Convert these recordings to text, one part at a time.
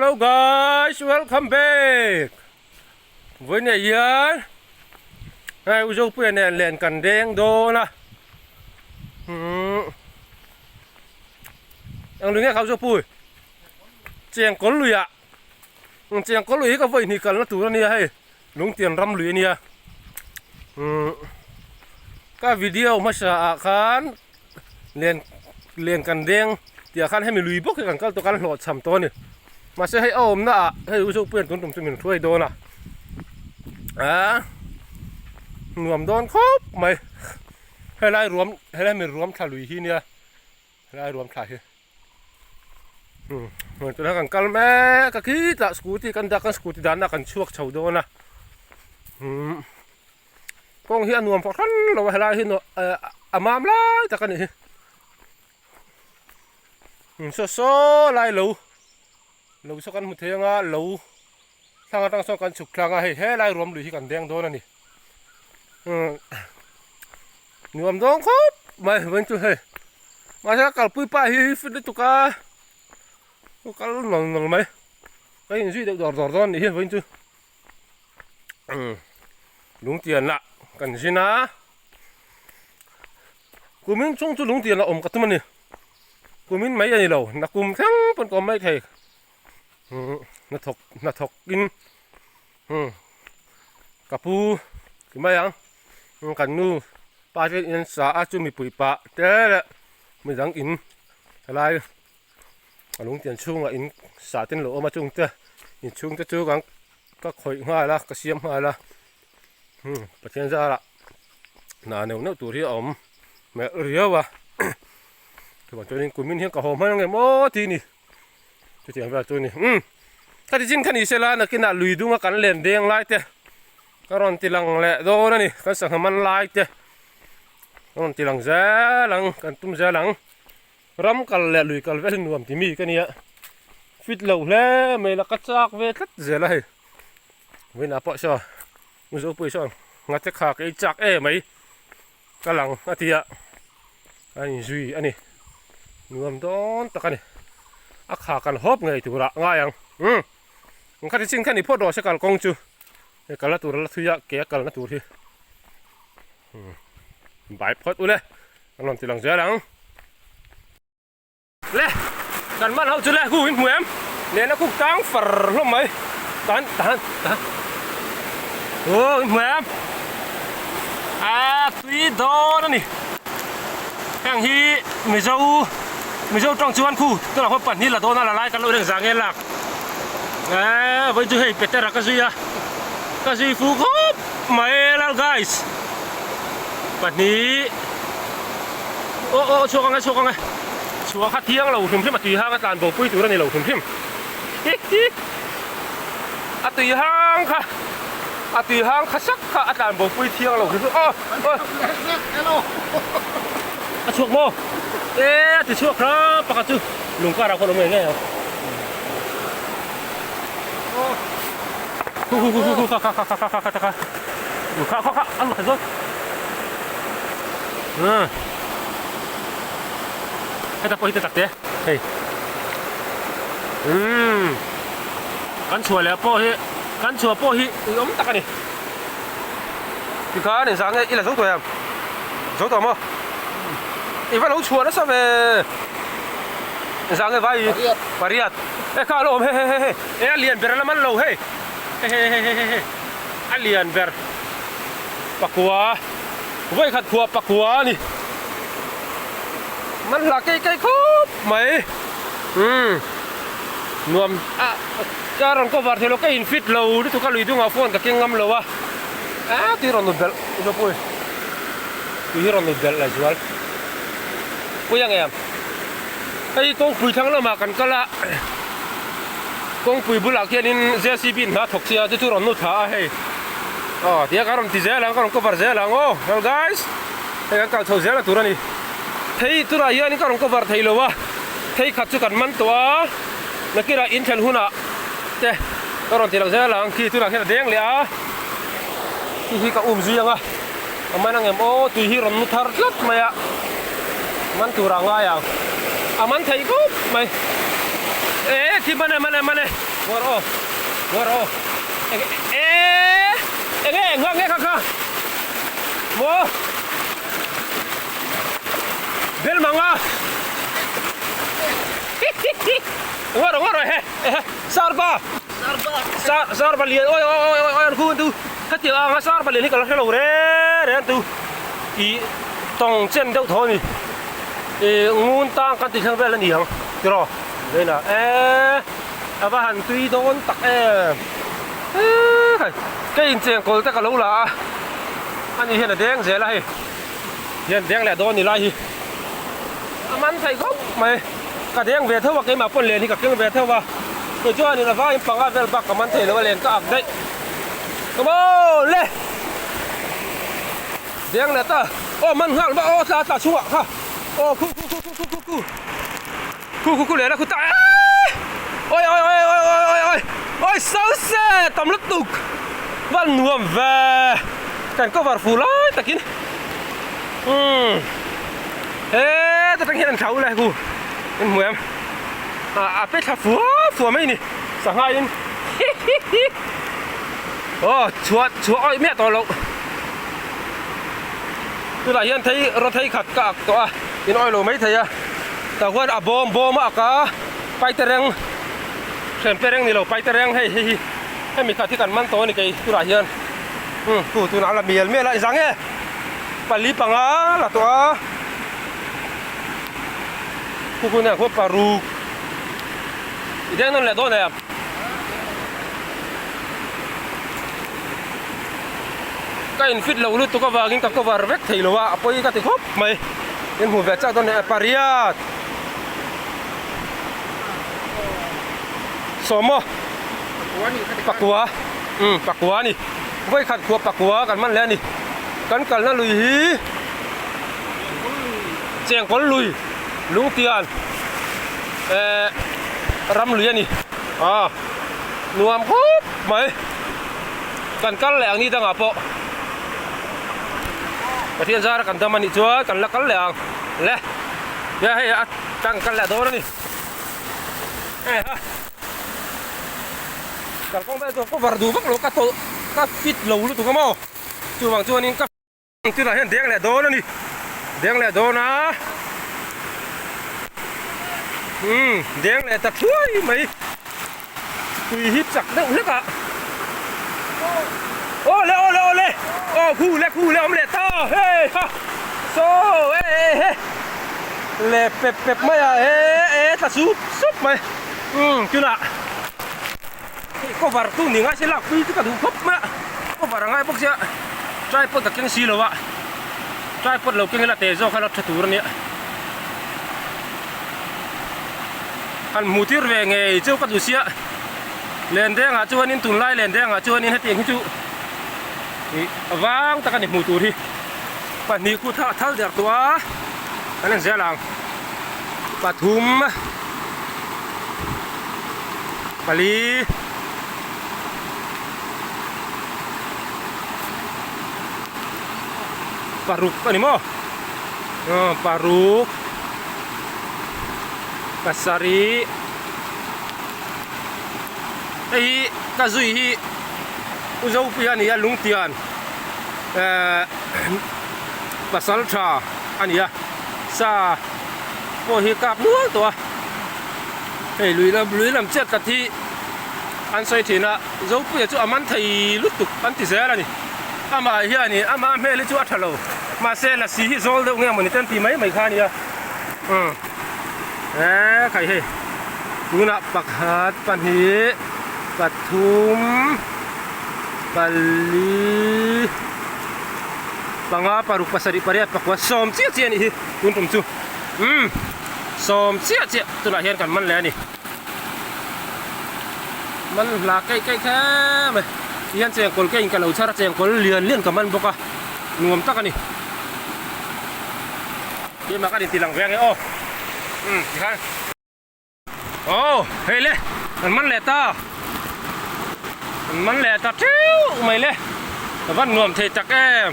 Hello guys, welcome back. Vawiinah hian hei u Zopuia nen len kan deng dawn a. Umm Eng lui nge kha u Zopui? Chengkawl luiah. Chengkawl lui hi ka vawi hnih kalna tur a nia hei. Lungtian ram lui a nia. Umm ka video hmasa ah khan len len kan deng tih ah khan hemi lui bawk hi kan kal tawh kan hlawh cham tawh a ni. Mahse hei a awmna ah hei u Zopuian tun tum chu min hruai dawn a. Aaa nuam dawn khawp mai. Helai ruam helai mi ruam thla lui hi nia helai ruam thla hi. Umm tunah kan kal mek a khitah scooty kan dah kan scooty danna kan chhuak chho dawn a umm kawng hi a nuam fahran lo a helai hi eh a mam lai tak a nih hi umm saw saw lai lo lo saw kan hmu thei anga lo thlang atang sawn kan chhuk tlang a hei helai ruam lui hi kan deng dawn a ni umm nuam dawn khawp mai vawiin chu hei. Mahse a kalpui pa hi fit lutuk a, a kal nawlh nawlh mai. Ka inzui deuh dawr dawr dawn a nih hi vawiin chu. Umm lungtian lah kan zin a, kumin chung chu lungtian a awm ka tum a ni. Kumin mai a ni lo, nakum thleng pawn ka awm mai thei. Umm hnathawk hnathawk in umm ka pu ti mai ang. Kan nu pa te in an sa a chu mipui pah te leh midang in helai a lungtian chhungah in sa te an lo awm a chung te inchhung te chu kan ka khawih nghal a ka siam nghal a hmm Pathian zarah hna neuh neuh tur hi a awm melh riau a chuvang chuanin kumin hian ka haw hman ang em aw tih a ni chutiang vel chu a ni umm khati chin kha ni se la nakinah lui dunga kan len deng lai te. Ka rawn ti lang leh dawn a ni, kan sangha man lai te ka rawn ti lang zel ang, kan tum zel ang. Ram kal leh lui kal vel hi nuam ti mi ka nia, fit lo hle mai la ka chak ve tlat zel a hei. Vawiinah pawh saw Mizopui sawn ngate kha ka ei chak em mai ka lang a ti a, a inzui a ni, nuam dawn tak a ni. A kha kan hawp ngei turah ngai ang, umm. Khati chin kha ni phawt rawh se kalkawng chu. Hei kalna tur a la thui a, ke a kalna tur hi bai phawt ule an rawn ti lang zel ang. Le kan man ho chu le hu in hmu em nena kuk tang far hlawm mai tan tan tan aw in hmu em a tui dawn a ni heng hi mizo mizo tawng chuan khu tunah khuan pahnih la dawn a la lai kan lo reng zah nge lak. Eee vawiin chu hei Petera ka zui a ka zui fu khawp mai lal guys pahnih aw aw chhuak ang e chhuak ang e chhuah kha thiang lo hrim hrim a tui hang a tlan bo pui tur a ni lo hrim hrim hi hi a tui hang kha a tui hang kha sak kha a tlan bo pui thiang lo hrim hrim aw aw a chhuak maw e a ti chhuak hram pakhat chu lung karah khawn awm ngei ngei ang. Hu hu hu hu hu kha kha kha kha kha kha kha kha kha kha an kha zawt hmm heta pawh hi te tak te hei hmm kan chhuah leh pawh hi kan chhuah pawh hi ui awm tak a ni tikhan engzah nge i la zo tawh em zo tawh maw i va lo chhuah nasa ve engzah nge vai pariat e kha a lo awm he he he he e a lian ber a la man lo hei he he he he he a lian ber pakua vawi khat khuah pakua a ni man hla kei kei khawp mai umm nuam a ka rawn cover thei lo ka in fit lo lutuk a lui dungah phone ka keng ngam lo a a tui rawn nut belh zawpui tui hi rawn nut belh leh zual pui ang em. Hei kawngpui thlang lamah kan kal a, kawngpui bulah khianin JCB in hna thawk sia chu chu rawn nu thla a hei. Aw tia ka rawn ti zel ang ka rawn cover zel ang aw well guys hei kan kal chho zel a tur a ni. Thei tunah hianin ka rawn cover thei lo a, thei khat chu kan man tawh a, nakirah in thlen hunah te ka rawn ti lang zel ang khi tunah khian a deng leh a, khi hi ka um zui ang a. A man ang em aw tui hi rawn nu thar tlat mai a man tur ah ngai ang a man thei khawp mai e khi man e man e man e. Ngawi rawh aw, ngawi rawh aw. Eng e eng nge eng nge kha kha maw bel mang a ngawi rawh ngawi rawh ehe ehe sarpa sar sarpa lian oi oi oi oi an khu an tu hetiang anga sarpa lian hi ka la hre lo re re an tu ih tawng chen deuh thaw a ni ih ngun tang kan ti thleng vel a ni ang tiraw Vela e a va han tui dawn tak em eee khai ka incheng kawl te ka lo la a ani hian a deng zel a hei hian deng leh dawn ni lai hi a man thei khawp mai ka deng ve tho a keimah pawn len hi ka keng ve tho a kei chuanin a vaiin panga vel bak ka man thei lo a len ka ak daih come on le deng leh ta aw man nghal va aw tla tla chhungah kha aw khu khu khu khu khu khu. Khu khu khu leh la khu ta eeii oi oi oi oi oi oi oi oi so se tam lutuk van nuam ve kan cover fu lai takin umm he ta tang hian an thau lai khu in hmu em ah a pe thla fua fua mai ni sangha in hi hi hi aw chhuah chhuah awih miah tawh loh tunah hian thei rawthei khat ka ak tawh a in awih lo maithei a. Tah huan a bawm bawm a ak a, paitereng hren pereng ni lo paitereng hei hei hi hemi khat hi kan man tawh a ni kei tunah hian umm tu tunah a la mial mial a inzang e pali panga la tawh a khu khu nen khuan paruk i deng nawn leh dawn em. Ka in fit lo lutuk avangin ka cover vek thei lo a a pawi ka ti khawp mai. In hmu ve chak dawn nia pariat sawm aw pakua umm pakua a ni vawi khat khuah pakua kan hman hle a ni kan kalna lui hi chengkawl lui lungtian eh ram lui a ni ah nuam khawp mai kan kal leh ang ni dangah pawh. Pathian zara kan dam a nih chuan kan la kal leh ang le nia hei a tang kal leh dawn a ni e ha kalkawng vel chu ka var duh vak lo ka tawlh ka fit lo lutuk a maw chuvang chuanin ka tunah hian deng leh dawn a ni deng leh dawn a umm deng leh ta thuai mai. Tui hi chak deuh hlek a. Aw le aw le aw le aw khu le khu le awm leh ta hei ha saw e e he le pep pep mai a e e tla sup sup mai umm tunah hei cover tu ni ngai se lak pui chu ka duh khawp mai a cover a ngai bawk sia tripod ka keng si lo a tripod lo keng ila te zawk kha la tha tur a nia. Han hmuh tir ve ngei chu ka duh sia lendengah chuanin tunlai lendengah chuanin hetiang hi chu ih vang tak a ni hmuh tur hi pahnih kut a thal der tawh a an en zel ang pathum pali paruk a ni maw aw paruk. Pasarih hei hi ka zui hi u Zopuia a ni a Lungtian ehh pasal tha a ni a sa pawh hi kap nual tawh a hei lui lam lui lam chiat khat hi an sawi thin a Zopuia chu a man thei lutuk an ti zel a ni amah hianin ama hmel hi chu a tha lo mahse lasi hi zawl deuh nge mawni te an ti mai mai kha a nia. Umm eee khai hei tunah pakhat pahnih pathum pali panga paruk pasarih pariat pakua sawm chiah chiah a nih hi tun tum chu umm sawm chiah chiah tunah hian kan man leh a ni man hla keih keih kher mai tihian chengkawl ke in ka lo chhar a chengkawl lian lian ka man bawk a nuam tak a ni. Keimah kan inti lang ve ange aw umm tikhan aw hei le kan man leh ta kan man leh ta theuh mai le ka van nuam thei tak em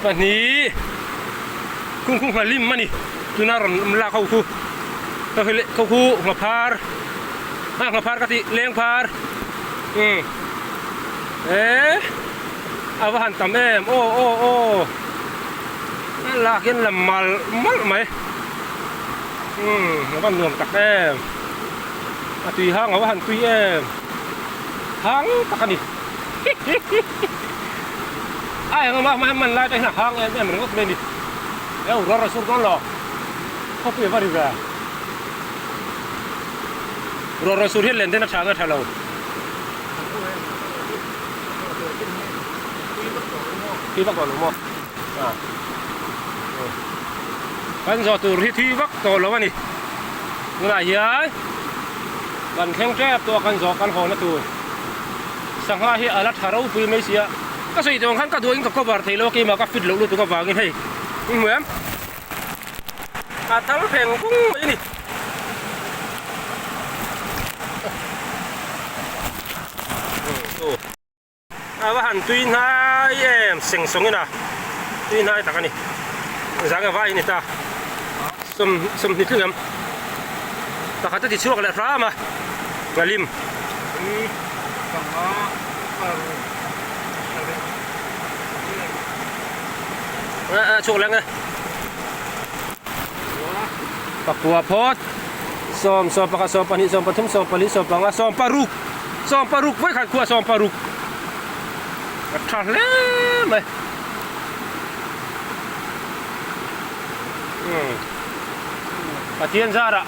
pahnih khung khu nghalim a ni tuna rawn lak ho khu hei le kho khu nghaphar. Nghak phar ka tih leng phar umm eh a va han tam em aw aw aw a lak hian la mal malh mai umm a va nuam tak em a tui hang a va han tui em hang tak a ni a eng emaw hman lai te hian a hang em em ringawt mai a ni eu rawr a sur dawn lo khawpui a va ri ve. Ruah rawn sur hian len den a tha nge tha lo. Thui vak tawh lo maw? A. Kan zawh tur hi thui vak tawh lo a ni. Tunah hian kan thleng tep tawh a kan zawh kan haw na tur. Sangha hi a la tha ropui mai sia. Ka sawi tawh ang khan ka duain ka cover thei lo a keimah ka fit loh lutuk avangin hei. In hmu em? A thal pheng kung mai a ni. A va han tui hnai em seng sawng in a tui hnai tak a ni. Zang a vai a ni ta. Sawm sawmhnih tling em. Pakhat a ti chhuak leh hram a. Ngalim. Chhuak leh ang e. Pakua phawt sawm 11 22 23 24 25 26 vawikhat khuah 16 a tha hle mai umm Pathian zarah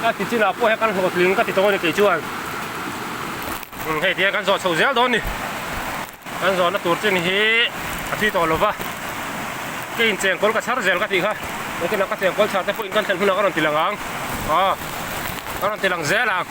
a ti chinah pawh hian kan hlawhtling ka ti tawh a ni kei chuan umm hei tihian kan zawh chho zel dawn a ni. Kan zawhna tur chin hi a thi tawh lova, ka inchengkawl ka chhar zel ka tih kha, engtin ah ka chengkawl chhar te pawhin kan thlen hunah ka rawn ti lang ang, aw ka rawn ti lang zel ang.